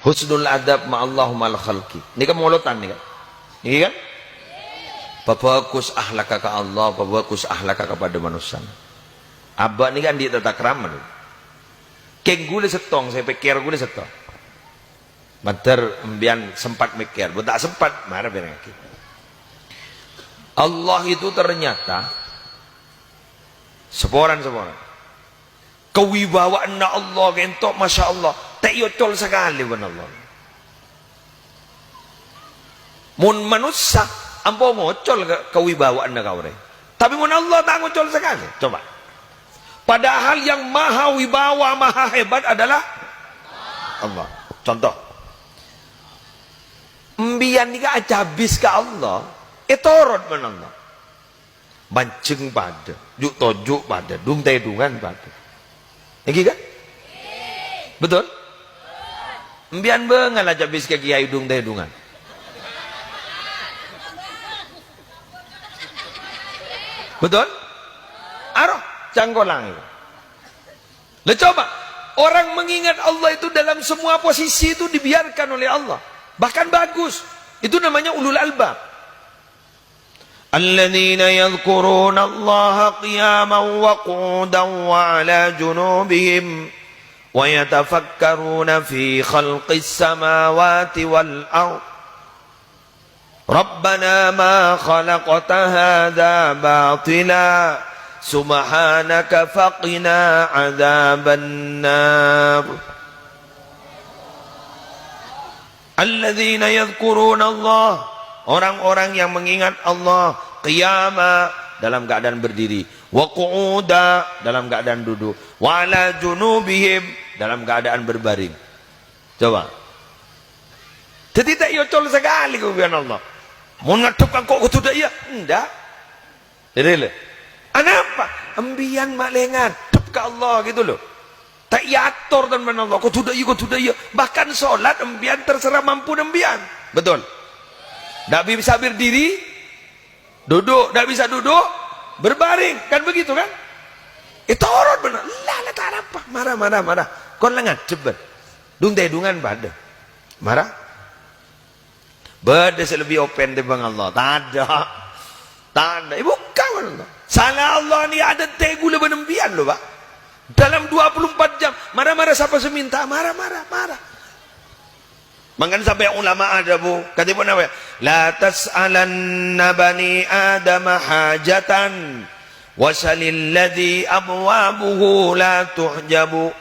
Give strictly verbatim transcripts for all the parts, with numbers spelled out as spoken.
Husnul adab ma'allah ma'al khalqi. Nèka molodhân nèka. Nèka kan? Pabhâghus akhlakka ka Allah, pabhâghus akhlakka kapadâ manossa. Abâ' nèka andi' tatakrama, lho. Kèng ghulâ sèttong, sè pèkkèr ghulâ sèttong. Mandhâr empèyan sempat mèkkèr, bân ta' sempat, mara bhârengngaghi. Allah itu ternyata saporana-saporana. Kawibawaanna Allah kènto, masya Allah, ta' èocol sakalè bân Allah. Mon manossa, ampo ngocol ka, kawibawaanna ka orèng. Tapè mon Allah ta' ngocol sakalè. Coba. Padahal yang maha wibawa, maha hebat adalah Allah. Contoh. Empèyan nèka acabis ka Allah, ètorot bân Allah. Manjheng padâ, ju'-toju' padâ, dung-tèdungan padâ. Èngghi, kan? Betul? Empèyan bângal acabis ka kèyaè dung-tèdungan. Betul? Aro, cangkolang. Lah, coba, orang mengingat Allah itu dalam semua posisi itu dibiarkan oleh Allah. Bahkan bagus. Itu namanya ulul albab. الذين يذكرون الله قياما وقعودا وعلى جنوبهم ويتفكرون في خلق السماوات والأرض ربنا ما خلقت هذا باطلا سبحانك فقنا عذاب النار. Alladzina yadzkurunallah, orang-orang yang mengingat Allah, qiyama, dalam keadaan berdiri, wa qu'uda, dalam keadaan duduk, wa ala junubihim, dalam keadaan berbaring. Coba. Jadi ta' èocol sakalè ka Allah. Mon ngadhep ka engko' kodhu dâ' iyâ? Endak. Jadi, lho. Anapa? Empèyan ma' lè ngadhep ka Allah gitu loh. Ta' èator bân Allah, kodhu dâ' iyâ, kodhu dâ' iyâ. Bahkan sholat empèyan terserah mampu empèyan. Betul? Ndak bisa berdiri, duduk. Ndak bisa duduk, berbaring. Kan begitu kan? Ètorot bân. Lah, lah, ta' arapa. Mara, mara, mara. Kon la ngadhep, bân. Dung-tèdungan padâ. Mara. Bâdâ sè lebbi open tèmbhâng Allah? Tadâ'. Tadâ'. Èbukka' bân Allah. Sala Allah nèka adântè' ghulâ bân empèyan lho, Pak. Dalam dua puluh empat jam, mara-mara sapa sè mènta, mara-mara, mara. Mangkana sampè' ulama adhâbu, kadhi ponapa? "La tas'alanna bani Adama hajatan, wa salilladzi abwabuhu la tuhjabu."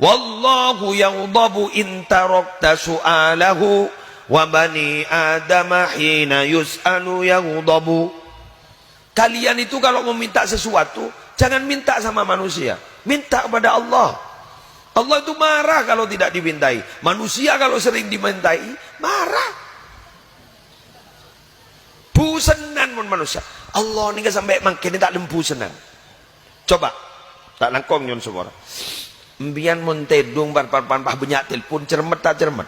Wallahu yaghdabu in tarakta su'alahu, wa bani Adama hina yus'alu yaghdabu. Kalian itu kalau meminta sesuatu, jangan minta sama manusia. Minta kepada Allah. Allah itu marah kalau tidak dimintai. Manusia kalau sering dimintai, marah. Busennan mon manossa. Allah nèka sampè' mangkèn ta' lem busennan. Coba, ta' langkong nyo'on sapora. Empèyan mon tèdung par-, par-, par-, pas bânnya' telpon, cermet ta' cermet?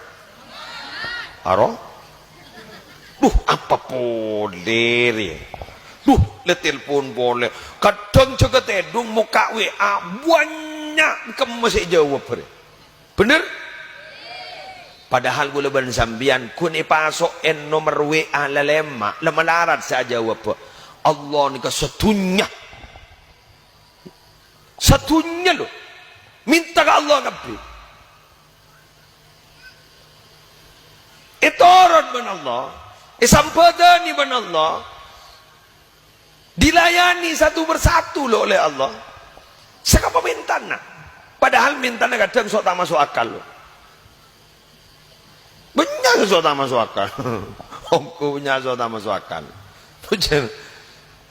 Aro? Duh, apa polè rè? Duh, lè telpon polè. Kadhâng jâgâ tèdung, mokka' W A, bânnya' kemma sè èjâwâb rè. Bhender? Padahal ghulâ bân sampèyan ghun èpaso'è nomer W A lalèma', la malarat sè ajâwâb. Allah nèka sadhunnya. Sadhunnya, lho. Mènta ka Allah kabbhi. Ètorot bân Allah. Èsambhâdhâni bân Allah. Dilayani satu persatu, lho, oleh Allah. Sakapa mèntana. Padahal mèntana kadhâng so' ta' maso' akal, lho. Bânnya' sè so' ta' maso' akal. Ongghu bânnya' so' ta' maso' akal.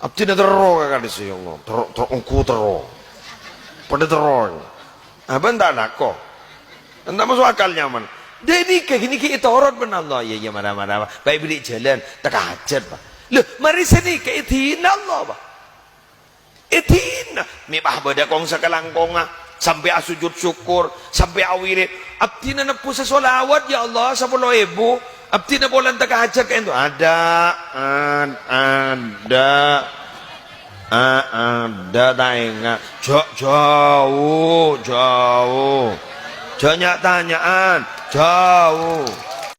Abdhina terro ka ka'dissa, ya Allah. Terro, terro, ongghu terro. Padâ terro. Abâ' ta' tako'. Ta' maso' akal nyaman. Dhâddhi ghânèka ètorot bân Allah. Iyâ, iyâ, mara, mara, Pak. Bâ' èberri' jhâlân. Teka hajat, Pak. Lho, marè sanèka èdina Allah, Pak. Èdina, mè' pas bâdâ kong-sakalangkongnga, sampè' asujud syukur, sampè' awirid. Abdhina nebbhusa sholawat, ya Allah, sapolo èbu. Abdhina polana teka hajat kaènto. Adâ', ad-, adâ'. A-, adâ' ta' enga'. Jhâ', jhâu, jhâu. Jhâ' nya'-tanya'an. Jhâu.